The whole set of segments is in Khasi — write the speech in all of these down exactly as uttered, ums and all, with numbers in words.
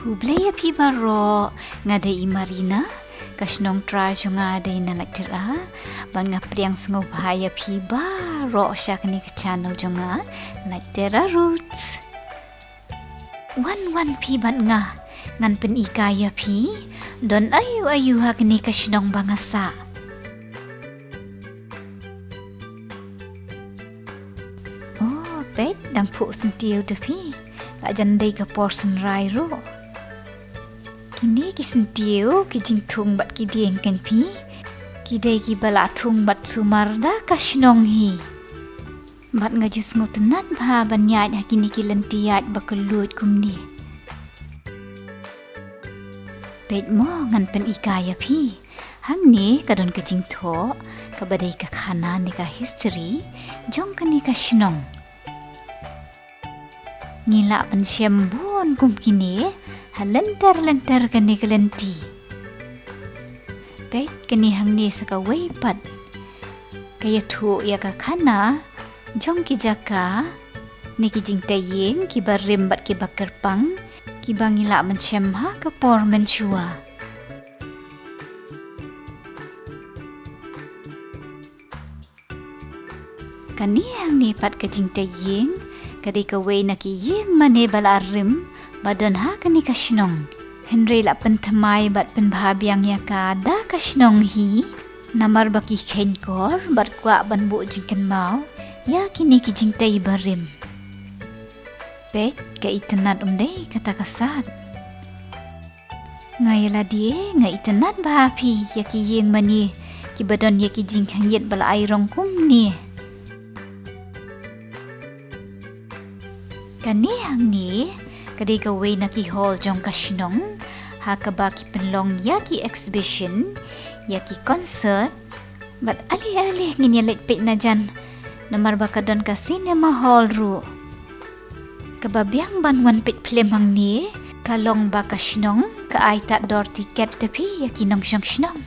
Khublei ïa phi baroh, nga dei i Marina, ka shnong trai jong nga dei na Laittera, bad nga pdiang sngewbha ïa phi baroh sha kane ka channel jong nga, Laittera Roots. Wan wan phi bad nga, ngan pynhikai ïa phi, don aïu aïu ha kane ka shnong ba nga sah. Oh, peit, dang phuh syntiew te phi. La jan dei ka por synrai ruh. Kine ki syntiew, ki jingthung bad ki dieng kein phi. Ki dei kiba la thung bad sumar da ka shnong hi. Bad nga ju sngewtynnat bha ban ïaid ha kine ki lynti ïaid ba kylluid kumne. Peit mo, ngan pynhikai ïa phi. Hangne ka don ka jingthoh, kaba dei ka khana ne ka history jong kane ka shnong. Ngi lah ban shem bun kum kine ha lynter lynter kane ka lynti. Peit, kane hangne sa kawei pat ka ïathuh ïa ka khana jong ki jaka ne ki jingtei ïing kiba rim bad kiba kyrpang, kiba ngi lah ban shem ha ka por mynshuwa. Kane hangne pat ka jingtei ïing, ka dei kawei na ki ïing mane ba la rim ba don ha kane ka shnong. Hynrei la pynthymmai bad pynbha biang ïa ka da ka shnong hi, namar ba ki kheiñ kor bad kwah ban buh jingkynmaw ïa kine ki jingtei barim. Peit, ka itynnad um dei kata ka sat. Nga ïa lade, nga itynnad bha phi ïa ki ïing mane kiba don ïa ki jingkhangïit ba la ai rong kumne. Kane hangne ka dei kawei na ki hall jong ka shnong, ha kaba ki pynlong ïa ki exhibition, ïa ki concert, bad ale ale ngin ïa leit peit na jan, namar ba ka don ka cinema hall ruh. Kaba biang ban wan peit phlim hangne ka long ba ka shnong ka ai tad dor tiket te phi ïa ki nongshong shnong.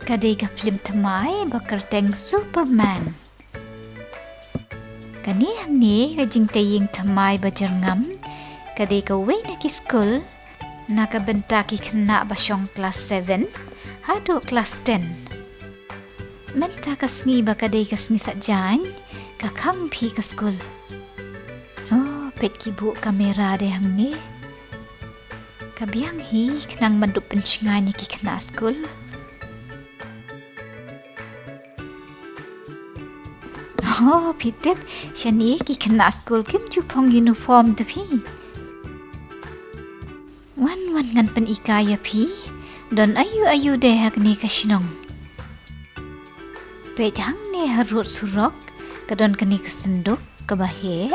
Ka dei ka phlim thymmai ba kyrteng Superman. Kane hangne ka jingtei ïing thymmai ba jyrngam, ka dei kawei na ki skul na ka bynta ki khynnah ba shong klas seven haduh klas ten. Mynta ka sngi ba ka dei ka sngi Saitjaiñ, ka khang phi ka skul. Oh, peit, ki buh kamera de hangne. Ka biang hi khnang ban dup pynshngaiñ ïa ki khynnah skul. Oh, phi tip, shane ki khynnah skul kim ju phong uniform te phi. Wan wan ngan pynhikai ïa phi, don aïu aïu de ha kane ka shnong. Peit, hangne harud surok ka don kane ka synduk kaba heh,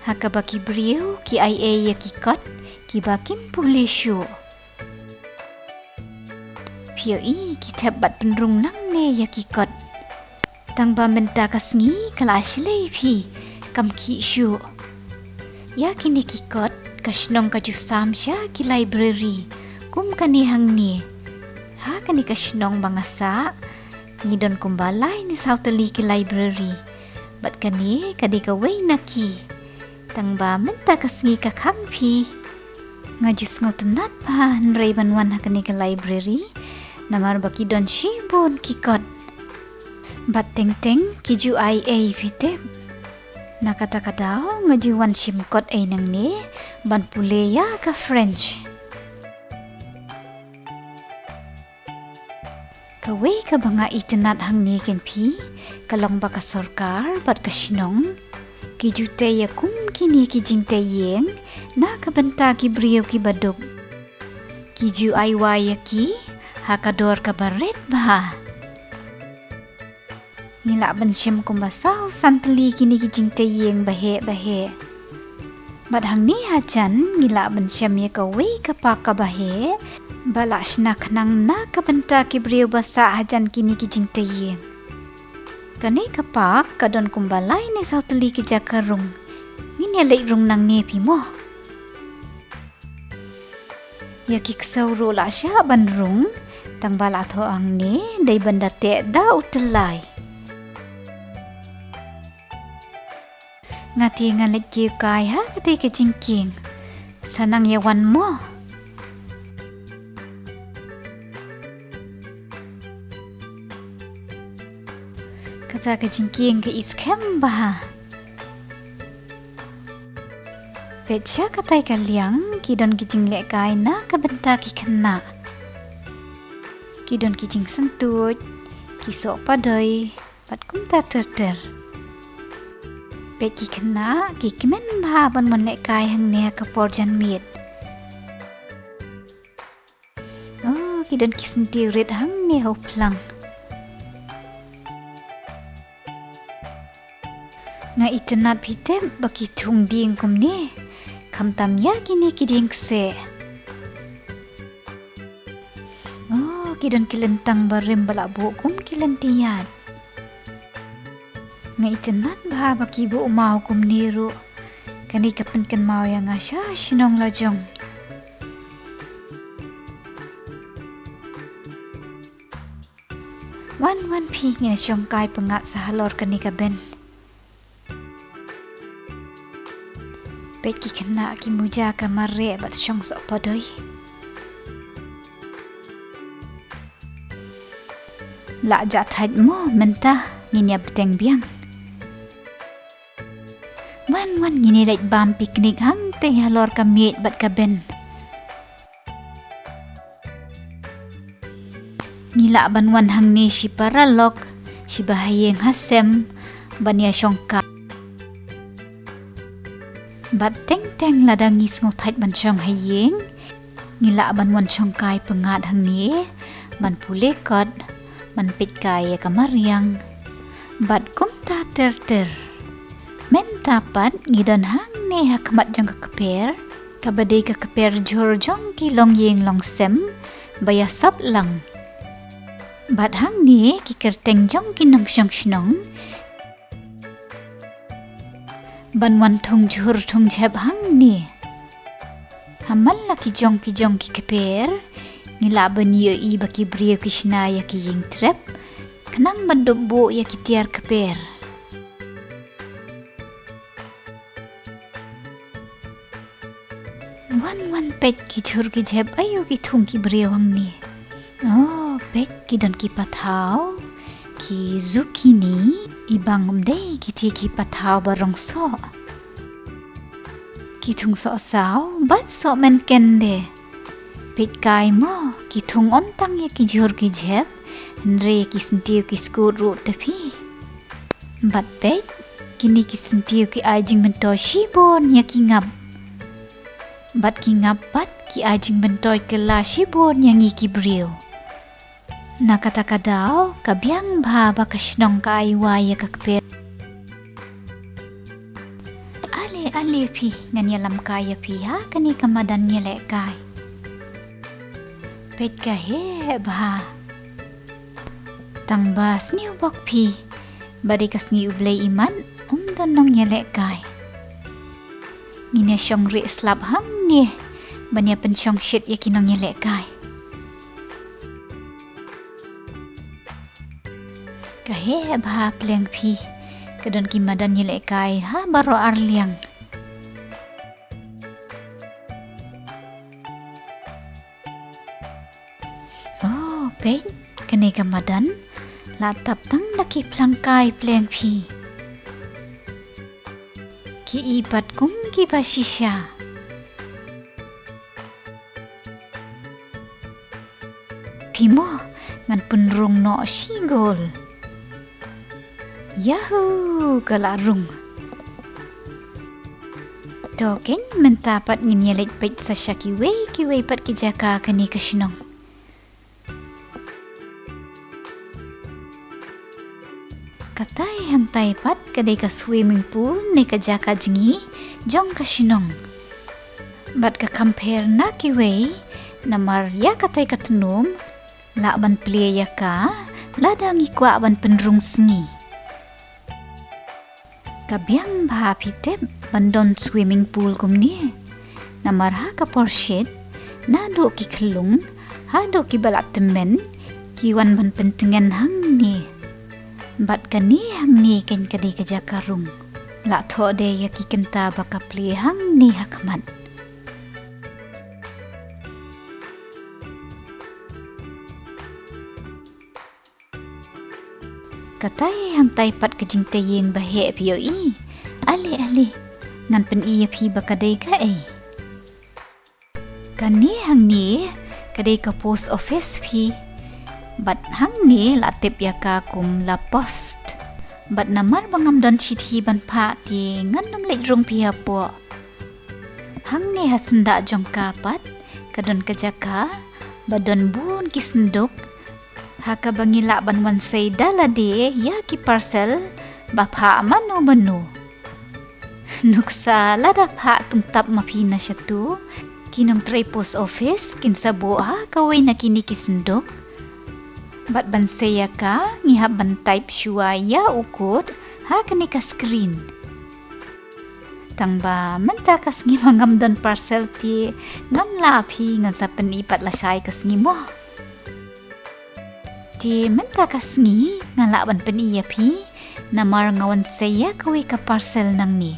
ha kaba ki briew ki ai ei ïa ki kot kiba kim pule shuh. Phi ïohi, ki thep bad pynrung nangne ïa ki kot. Tang ba mynta ka sngi ka la shlei phi, kam khih shuh. Ïa kine ki kot ka shnong ka ju sam sha ki library kum kane hangne. Ha kane ka shnong ba nga sah, ngi don kumba lai ne saw tylli ki library. Bad kane ka dei kawei na ki. Tang ba mynta ka sngi ka khang phi. Nga ju sngewtynnat bha hynrei ban wan ha kane ka library, namar ba ki don shibun ki kot. Bad teng teng ki ju ai ei, phi tip. Na kata ka daw nga ju wan shim kot ei nangne ban pule ïa ka French. Kawei kaba nga itynnad hangne kein phi, ka long ba ka sorkar bad ka shnong ki ju tei ïa kum kine ki jingtei ïing na ka bynta ki briew kiba duk. Ki ju ai wai ïa ki ha ka dor kaba rit bha. Ngi lah ban shem kumba saw san tylli kine ki jingtei ïing ba heh ba heh. Bad hangne hajan ngi lah ban shem ïa kawei ka park kaba heh ba la shna khnang na ka bynta ki briew ba sah hajan kine ki jingtei ïing. Kane ka park ka don kumba lai ne saw tylli ki jaka rung. Ngin ïa leit rung nangne, phi mo. Ïa ki ksew ruh la shah ban rung, tang ba la thoh hangne dei ban da teh da u tyllai. Nga te ngan leit kiew kai ha kata ka jingkieng. Sa nang ïa wan mo. Kata ka jingkieng ka i skhem bha. Peit sha katai ka liang ki don ki jinglehkai na ka bynta ki khynnah. Ki don ki jingsyntuid, ki soh padoi, bad kumta ter ter. Peit ki khynnah ki kmen bha ban wan lehkai hangne ha ka por janmiet. Oh, ki don ki syntiew rit hangne ha u phlang. Nga itynnad phi tip ba ki thung dieng kumne, khamtam ïa kine ki dieng kseh. Oh, ki don ki lyntang barim ba la buh kum ki lynti ïat. Nga itynnad bha ba ki buh maw kumne ruh. Kane ka pynkynmaw ïa nga sha shnong la jong. Wan wan phi, ngin shongkai pyngngad sa halor kane ka bench. Peit ki khynnah ki muja ka mareh bad shong soh padoi. La jah thait mo mynta, ngin ïa bteng biang. Wan wan, ngin ïa leit bam picnic hangtei halor ka miej bad ka bench. Ngi lah ban wan hangne shi paralok, shi ba ha ïing ha sem, ban ïa shongkai. Bad teng teng lada ngi sngewthait ban shong ha ïing, ngi lah ban wan shongkai pyngngad hangne, ban pule kot, ban peitkai ïa ka mariang. Bad kumta ter ter. Mynta pat ngi don hangne ha khmat jong ka kper, kaba dei ka kper jhur jong ki longïing longsem ba ïa sop lang. Bad hangne ki kyrteng jong ki nongshong shnong ban wan thung jhur thung jhep hangne. Ha man la ki jong ki jong ki kper, ngi lah ban ïohi ba ki briew ki shna ïa ki ïing trep, khnang ban dup buh ïa ki tiar kper. Wan wan peit ki jhur ki jhep, aïu ki thung ki briew hangne. Oh, peit ki don ki pathaw, ki zucchini, i bang um dei kiti ki pathaw ba rong soh. Ki thung soh saw, bad soh mynken de. Peitkai mo, ki thung ym tang ïa ki jhur ki jhep, hynrei ki syntiew ki skud ruh te phi. Bad peit, kine ki syntiew ki ai jingmyntoi shibun ïa ki ngap. Bad ki ngap pat ki ai jingmyntoi kylla shibun ïa ngi ki briew. Na kata ka daw, ka biang bha ba ka shnong ka ai wai ïa ka kper. Ale, ale phi, ngan ïalam kai ïa phi ha kane ka madan ïalehkai. Peit ka heh bha. Tang ba sniew bok phi, ba dei ka sngi U Blei imat, um don nongïalehkai. Ngin ïa shong rieh slap hangne, ban ïa pynshong shit ïa ki nongïalehkai. Ka heh bha pleng phi, ka don ki madan ïalehkai ha baroh arliang. Oh, peit, kane ka madan, la tap tang da ki phlangkai pleng phi. Ki i pat kum kiba shisha. Phi mo, ngan pynrung noh shi gol. Yahoo, ka la rung. To keiñ, mynta pat ngin ïa leit peit sa sha kiwei kiwei pat ki jaka kane ka shnong. Katai hangtai pat ka dei ka swimming pool ne ka jaka jngi jong ka shnong. Bad ka kham pher na kiwei, namar ïa katai ka tnum, lah ban plie ïa ka, lada ngi kwah ban pynrung sngi. Ka biang bha phi tip ban don swimming pool kumne. Namar ha ka por shit, naduh ki khyllung haduh kiba la tymmen, ki wan ban pyntngen hangne. Bad kane hangne keiñ ka dei ka jaka rung. La thoh de ïa ki kynta ba ka plie hangne ha khmat. Katai hangtai pat ka jingtei ïing ba heh phi ïohi. Ale ale, ngan pyni ïa phi ba ka dei kaei. Kane hangne ka dei ka post office phi. Bad hangne la tip ïa ka kum la post. Bad namar ba ngam don shithi ban phah te ngan nym leit rung phi hapoh. Hangne ha syndah jong ka pat ka don ka jaka ba don bun ki synduk, ha kaba ngi lah ban wan sei da lade ïa ki parcel ba phah mano mano. Nuksa lada phah tungtap ma phi na shatu, ki nongtrei post office kin sa buh ha kawei na kine ki synduk. Bad ban sei ïa ka ngi hap ban type shuwa ïa u code ha kane ka screen. Tang ba mynta ka sngi ma ngam don parcel te ngam lah phi, ngan sa pyni pat lashai ka sngi mo. Te mynta ka sngi nga lah ban pyni ïa phi namar nga wan sei ïa kawei ka parcel nangne.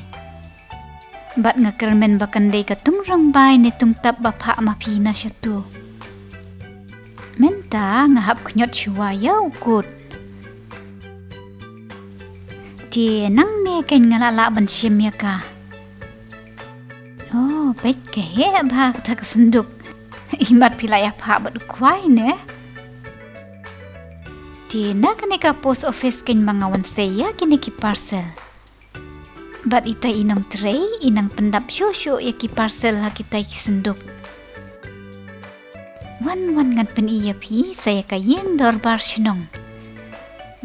Bad nga kyrmen ba kan dei ka tungrangbai ne tungtap ba phah ma phi na shatu. Mynta nga hap khñiot shuwa ïa u code. Te nangne kein nga lah lah ban shim ïa ka. Oh, peit ka heh bha kata ka synduk. Imat phi lah ïa phah bad u khwai ne. Te na kane ka post office kein ma nga wan sei ïa kine ki parcel. Bad ita i nongtrei i nang pyndap shuh shuh ïa ki parcel ha kitai ki synduk. Wan wan ngan pyni ïa phi sa ïa ka ïing dorbar shnong.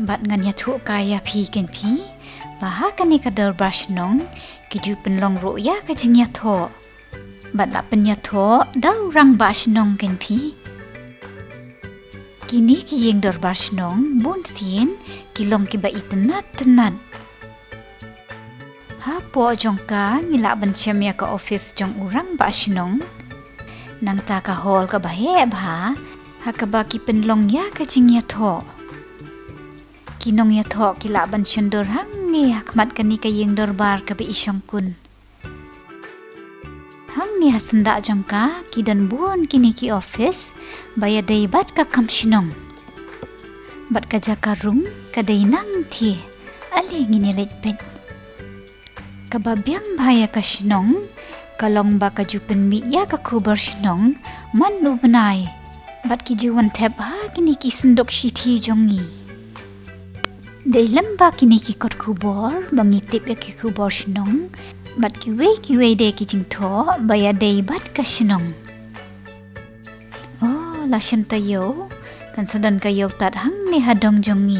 Bad ngan ïathuh kai ïa phi kein phi ba ha kane ka dorbar shnong ki ju pynlong ruh ïa ka jingïathoh. Bad la pynïathoh da u rangbah shnong kein phi. Kine ki ïing dorbar shnong bun sien ki long kiba itynnat tynnat. Hapoh jong ka ngi lah ban shem ïa ka office jong u rangbah shnong. Nangta ka hall kaba heh bha ha kaba ki pynlong ïa ka jingïathoh. Ki nongïathoh ki lah ban shon dur hangne ha khmat kane ka ïing dorbar kaba i shongkun. Hangne ha syndah jong ka ki don bun kine ki office ba ïadei bad ka kam shnong. Bad ka jaka rung ka dei nangthie. Ale ngin ïa leit peit. Kaba biang bha ïa ka shnong ka long ba ka ju pynmih ïa ka khubor shnong man u bnai. Bad ki ju wan thep ha kine ki synduk shithi jong ngi. Dei lem ba kine ki kot khubor ba ngi tip ïa ki khubor shnong. Bad kiwei kiwei de ki jingthoh ba ïadei bad ka shnong. Oh, la shem taïew, kan sa don ka ïew tad hangne ha dong jong ngi.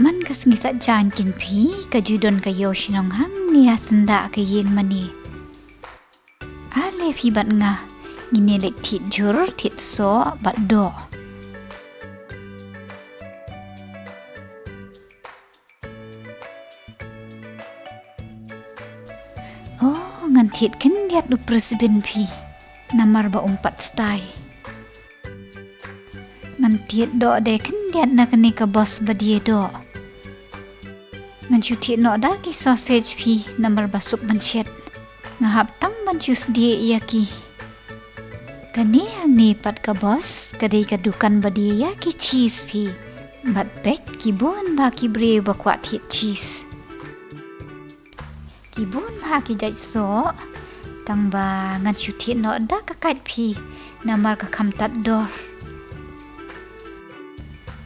Man ka sngi Saitjaiñ kein phi ka ju don ka ïew shnong hangne ha syndah ka ïing mane. Ale phi bad nga ngin ïa leit thied jhur thied soh bad doh. Oh, ngan thied khyndiat u press bin phi namar ba um pat stai. Ngan thied doh de khyndiat na kane ka bos ba die doh. Ngan shu thied noh da ki sausage phi namar ba suk ban shet. Nga hap tang ban shu sdieh ïa ki. Kane hangne pat ka bos ka dei ka dukan ba die ïa ki cheese phi. Bad peit ki bun bha ki briew ba kwah thied cheese. Ki bun bha ki jait soh. Tang ba ngan shu thied noh da ka kait phi namar ka kham tad dor.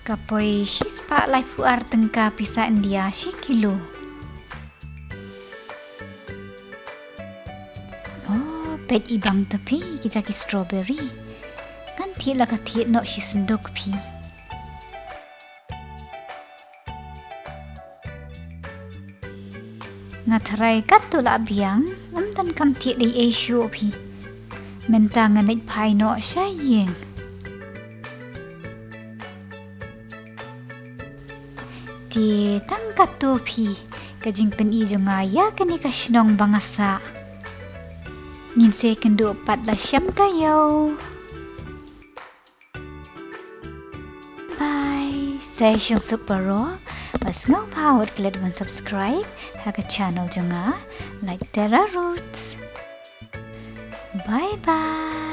Ka poi shispah laiphew ar tyngka pisa India shi kilo. Oh, peit i bang ta phi kita ki strawberry. Ngan thied la ka thied noh shi synduk phi. Nga tharai katto la biang, ym don kam thied ei ei shuh phi. Mynta ngan leit phai noh sha ïing. Te tang katto phi ka jingpyni jong nga ïa kane ka shnong ba nga sah. Ngin sa ïakynduh pat la shem taïew. Bye. Sa sngewsuk baroh ba sngewbha wat klet ban subscribe ha ka channel jong nga, Like Terra Roots. Bye bye.